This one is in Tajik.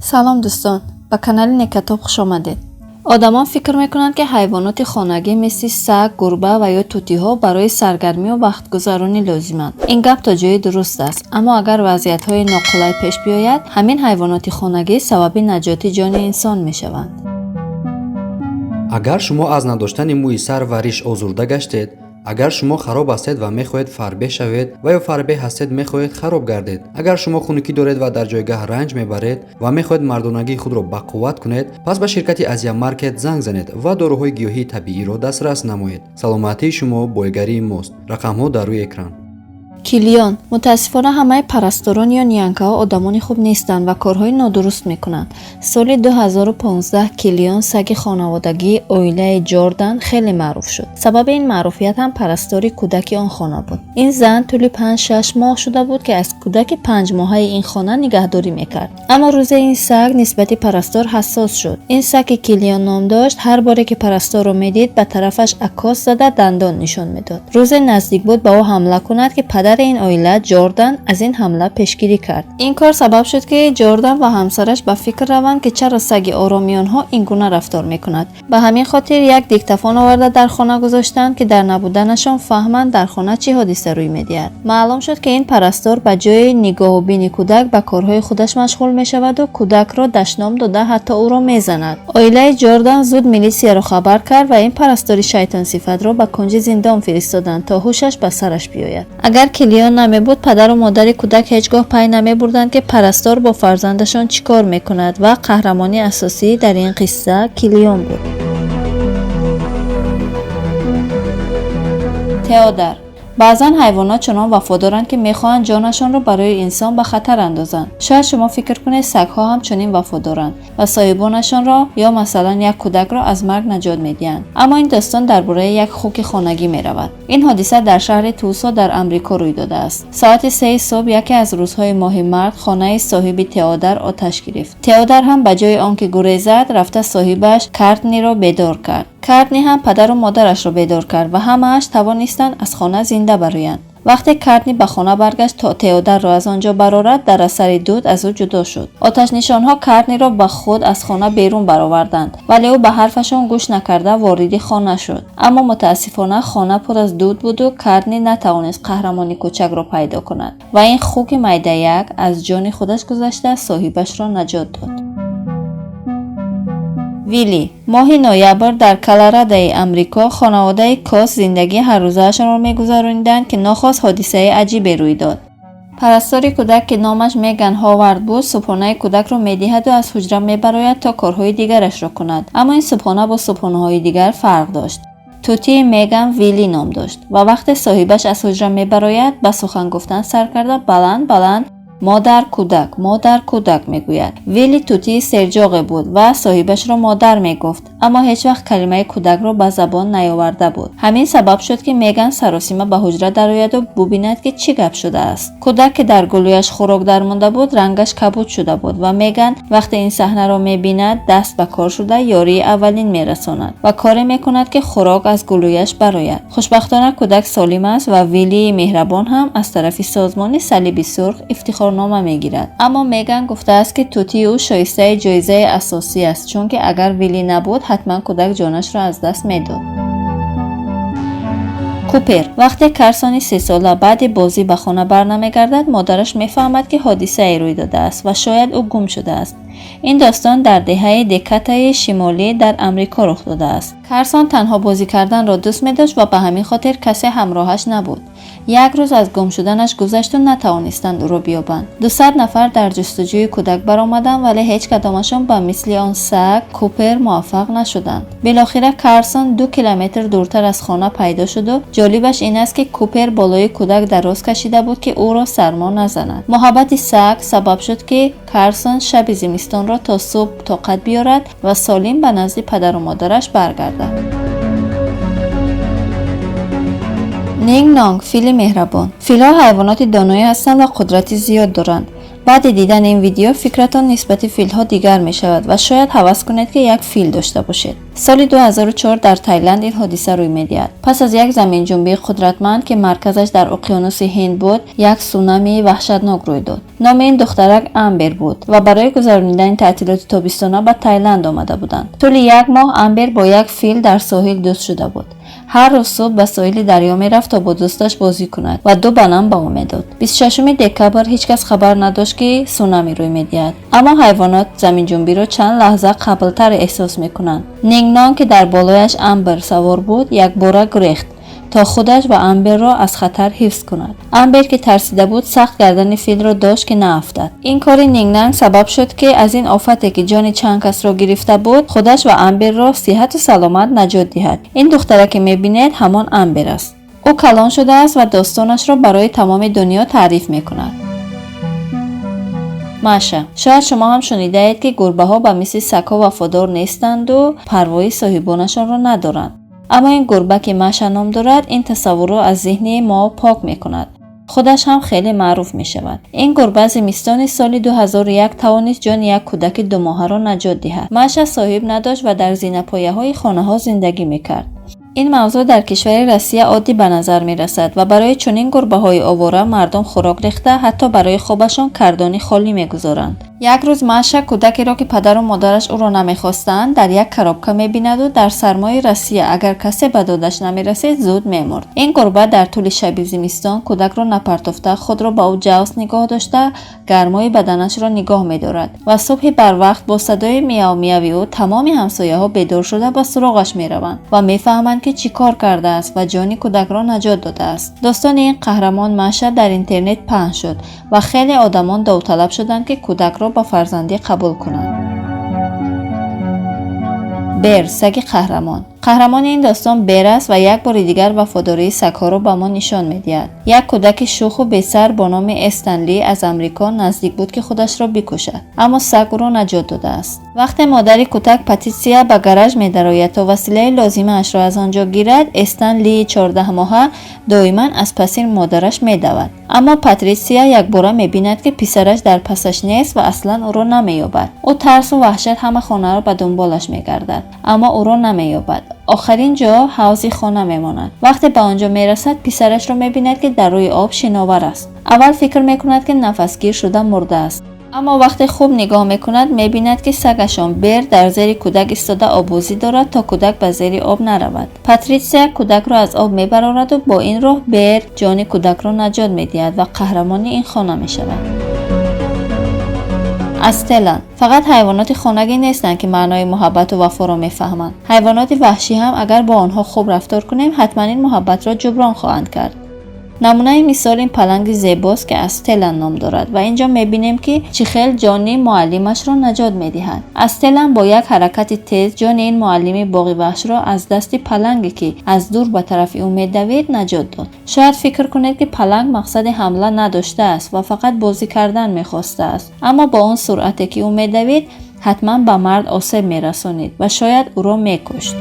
Салом, дӯстон, ба канали Некатоб хуш омадед. Одамон фикр мекунанд, ки ҳайвоноти хонагӣ мисли саг, гурба ва ё тутиҳо барои саргармию вақтгузаронӣ лозиманд. Ин гап то ҷое дуруст аст, аммо агар вазъиятҳои ноқулай пеш биёяд, ҳамин ҳайвоноти хонагӣ сабаби наҷоти ҷони инсон мешаванд. Агар шумо аз надоштани мӯи сар ва риш озурда гаштед, агар шумо хароб ҳастед ва мехоҳед фарбеҳ шавед ва ё фарбеҳ ҳастед, мехоҳед хароб гардед, агар шумо хунукӣ доред ва дар ҷойгаҳ ранҷ мебаред ва мехоҳед мардонагии худро бақувват кунед, пас ба ширкати Азия Маркет занг занед ва доруҳои гиёҳии табииро дастрас намоед. Саломатии шумо бойгарии мост. Рақамҳо дар рӯи экран. Килиён. Мутаассифона, ҳамаи парасторон ё нянькаҳо одамони хуб нестанд ва корҳои нодуруст мекунанд. Соли 2015 Килиён, саги хонаводагии оилаи Ҷордан, хеле маъруф шуд. Сабаби ин маъруфият ҳам парастори кӯдаки он хона буд. Ин зан тӯли 5-6 моҳ шуда буд, ки аз кӯдаки 5-моҳаи ин хона нигаҳдорӣ мекард. Аммо рӯзе ин саг нисбати парастор ҳассос шуд. Ин саг, ки Килиён ном дошт, ҳар боре ки парасторро медид, ба тарафаш акос зада, дандон нишон медод. Рӯзе наздик буд ба ӯ ҳамла кунад, ки падари ин оила Ҷордан аз ин ҳамла пешгирӣ кард. Ин кор сабаб шуд, ки Ҷордан ва ҳамсараш ба фикр раванд, ки чаро саги ороми онҳо ин гуна рафтор мекунад. Ба ҳамин хотир як диктафон оварда дар хона гузоштанд, ки дар набуданашон фаҳманд, дар хона чӣ ҳодиса рӯй медиҳад. Маълум шуд, ки ин парастор ба ҷои нигоҳубини кӯдак ба корҳои худаш машғул мешаваду кӯдакро дашном дода, ҳатто ӯро мезанад. Оилаи Ҷордан зуд милисияро хабар кард ва ин парастори шайтонсифатро ба кунҷи зиндон фиристоданд, то ҳушаш ба сараш биёяд. Агар Килиён намебуд, падару модари кӯдак ҳеҷ гоҳ пай намебурданд, ки парастор бо фарзандашон чӣ кор мекунад, ва қаҳрамони асосӣ дар ин қисса Килиён буд. Теодар. Баъзан ҳайвонот чунон вафодоранд, ки мехоҳанд ҷонашонро барои инсон ба хатар андозанд. Шояд шумо фикр кунед, сагҳо ҳам чунин вафодоранд ва соҳибонашонро ё масалан як кӯдакро аз марг наҷот медиҳанд. Аммо ин достон дар бораи як хуки хонагӣ меравад. Ин ҳодиса дар шаҳри Тулсо дар Амрико рӯй додааст. Соати 3 субҳ яке аз рӯзҳои моҳи март хонаи соҳиби Теодар оташ гирифт. Теодар ҳам ба ҷои он ки гурезад, рафта соҳибаш Картниро бедор кард. Картни ҳам падару модарашро бедор кард ва ҳамааш тавонистанд аз хона зинда бароянд. Вақте Картни ба хона баргашт, то Теодарро аз он ҷо барорад, дар асари дуд аз ӯ ҷудо шуд. Оташнишонҳо Картниро ба худ аз хона берун бароварданд, вале ӯ ба ҳарфашон гӯш накарда вориди хона шуд. Аммо мутаассифона, хона пур аз дуд буду Картни натавонист қаҳрамони кӯчакро пайдо кунад ва ин хуки майдаяк аз ҷони худаш гузашта, соҳибашро наҷот дод. Вилли. Моҳи ноябр дар Колорадаи Амрико хонаводаи Кос зиндагии ҳаррӯзаашонро мегузарониданд, ки нохост ҳодисаи аҷибе рӯй дод. Парастори кӯдак, ки номаш Меган Ҳовард буд, субҳонаи кӯдакро медиҳаду аз ҳуҷра мебарояд, то корҳои дигарашро кунад. Аммо ин субҳона бо субҳонаҳои дигар фарқ дошт. Тутии Меган Вилли ном дошт ва вақте соҳибаш аз ҳуҷра мебарояд, ба сухан гуфтан сар карда, баланд баланд «Модар, кӯдак, модар, кӯдак» мегӯяд. Вилли тутии серҷоғе буд ва соҳибашро модар мегуфт, аммо ҳеҷ вақт калимаи кӯдакро ба забон наёварда буд. Ҳамин сабаб шуд, ки Меган саросима ба ҳуҷра дарояду бубинад, ки чӣ гап шудааст. Кӯдак, ки дар гулӯяш хӯрок дармонда буд, рангаш кабуд шуда буд ва Меган вақте ин саҳнаро мебинад, даст ба кор шуда, ёрии аввалин мерасонад ва коре мекунад, ки хӯрок аз гулӯяш барояд. Хушбахтона, кӯдак солим аст ва Виллии меҳрабон ҳам аз тарафи созмони Салиби Сурх ифтихорнома мегирад. Аммо Меган гуфтааст, ки тутии ӯ шоистаи ҷоизаи асосӣ аст, чунки агар Вилли набуд, ҳатман кӯдак ҷонашро аз даст медод. Купер. Вақте Карсони 3-сола баъди бозӣ ба хона барнамегардад, модараш мефаҳмад, ки ҳодисае рӯй додааст ва шояд ӯ гум шудааст. Ин достон дар деҳаи Декатаи Шимолӣ дар Амрико рух додааст. Карсон танҳо бозӣ карданро дӯст медошт ва ба ҳамин хотир касе ҳамроҳаш набуд. Як рӯз аз гум шуданаш гузашту натавонистанд ӯро биёбанд. 200 нафар дар ҷустуҷӯи кӯдак баромаданд, вале ҳеҷ кадомашон ба мисли он саг Купер муваффақ нашуданд. Билохира Карсон 2 километр дуртар аз хона пайдо шуду ҷолибаш ин аст, ки Купер болои кӯдак дароз кашида буд, ки ӯро сармо назанад. Муҳаббати саг сабаб шуд, ки Карсон шаби зимистонро то субҳ тоқат биёрад ва солим ба назди падару модараш баргардад. Нинг Нонг, фили меҳрабон. Филҳо ҳайвоноти доное ҳастанд ва қудрати зиёд доранд. Баъди дидани ин видео фикратон нисбати филҳо дигар мешавад ва шояд ҳавас кунед, ки як фил дошта бошед. Соли 2004 дар Тайланд ин ҳодиса рӯй медиҳад. Пас аз як заминҷунбии қудратманд, ки марказаш дар уқёнуси Ҳинд буд, як сунамии ваҳшатнок рӯй дод. Номи ин духтарак Амбер буд ва барои гузаронидани таътилоти тобистона ба Тайланд омада буданд. Тӯли як моҳ Амбер бо як фил дар соҳил дӯст шуда буд. Ҳар рӯз субҳ ба соҳили дарё мерафт, то бо дӯсташ бозӣ кунад ва ду банан ба ӯ медод. 26 декабр ҳеҷ кас хабар надошт, ки сунами рӯй медиҳад, аммо ҳайвонот заминҷунбиро чанд лаҳза қаблтар эҳсос мекунанд. Нингнон, ки дар болояш Амбер савор буд, якбора гурехт, то худаш ва Амберро аз хатар ҳифз кунад. Амбер, ки тарсида буд, сахт гардани филро дошт, ки наафтад. Ин кори Нингнанг сабаб шуд, ки аз ин офате, ки ҷони чанд касро гирифта буд, худаш ва Амберро сиҳату саломат наҷот диҳад. Ин духтара, ки мебинед, ҳамон Амбер аст. Ӯ калон шудааст ва достонашро барои тамоми дунё таъриф мекунад. Маша. Шояд шумо ҳам шунидаед, ки гурбаҳо ба мисли сагҳо вафодор нестанду парвои соҳибонашонро надоранд. Аммо ин гурба, ки Маша ном дорад, ин тасаввурро аз зеҳни мо пок мекунад. Худаш ҳам хеле маъруф мешавад. Ин гурба зимистони соли 2001 тавонист ҷони як кӯдаки думоҳаро наҷот диҳад. Маша соҳиб надошт ва дар зинапояҳои хонаҳо зиндагӣ мекард. Ин мавзӯъ дар кишвари Россия оддӣ ба назар мерасад ва барои чунин гурбаҳои овора мардум хӯрок рехта, ҳатто барои хобашон кардони холӣ мегузоранд. Як рӯз Маша кӯдакеро, ки падару модараш ӯро намехостанд, дар як коробка мебинаду дар сармои Россия агар касе ба додаш намерасид, зуд мемурд. Ин гурба дар тӯли шаби зимистон кӯдакро напартофта, худро ба ӯ ҷавс нигоҳ дошта, гармои баданашро нигоҳ медорад ва субҳи барвақт бо садои мияв-мияви ӯ тамоми ҳамсояҳо бедор шуда, ба суроғаш мераванд ва мефаҳманд, ки чӣ кор кардааст ва ҷони кӯдакро наҷот додааст. Достони ин қаҳрамон Маша дар интернет паҳн шуд ва хеле одамон довталаб шуданд, ки кӯдакро ба фарзандӣ қабул кунанд. Бер, саги қаҳрамон. Қаҳрамони ин достон Бер аст ва як бори дигар вафодории сагҳоро ба мо нишон медиҳад. Як кӯдаки шӯху бесар бо номи Эстан Ли аз Амрико наздик буд, ки худашро бикушад, аммо саг ӯро наҷот додааст. Вақте модари кӯдак Патитсия ба гараж медарояд, то василаи лозимаашро аз он ҷо гирад, Эстан Лии 14-моҳа доиман аз паси модараш медавад. Аммо Патритсия якбора мебинад, ки писараш дар пасаш нест ва аслан ӯро намеёбад. Ӯ тарсу ваҳшат ҳама хонаро ба дунболаш мегардад, аммо ӯро намеёбад. Охирин ҷо ҳавзи хона мемонад. Вақте ба он ҷо мерасад, писарашро мебинад, ки дар рӯи об шиновар аст. Аввал фикр мекунад, ки нафасгир шуда мурдааст, аммо вақте хуб нигоҳ мекунад, мебинад, ки сагашон Бер дар зери кӯдак истода оббозӣ дорад, то кӯдак ба зери об наравад. Патритсия кӯдакро аз об мебарораду бо ин роҳ Бер ҷони кӯдакро наҷот медиҳад ва қаҳрамони ин хона мешавад. Астелан. Фақат ҳайвоноти хонагӣ нестанд, ки маънои муҳаббату вафоро мефаҳманд. Ҳайвоноти ваҳшӣ ҳам, агар бо онҳо хуб рафтор кунем, ҳатман ин муҳаббатро ҷуброн хоҳанд кард. Намунаи мисол ин паланги зебост, ки Астелан ном дорад, ва инҷо мебинем, ки чӣ хел ҷони муаллимашро наҷот медиҳад. Астелан бо як ҳаракати тез ҷони ин муаллими боғи ваҳшро аз дасти паланге, ки аз дур ба тарафи ӯ медавид, наҷот дод. Шояд фикр кунед, ки паланг мақсади ҳамла надоштааст ва фақат бозӣ кардан мехостааст, аммо бо он суръате, ки ӯ медавид, ҳатман ба мард осеб мерасонид ва шояд ӯро мекушт.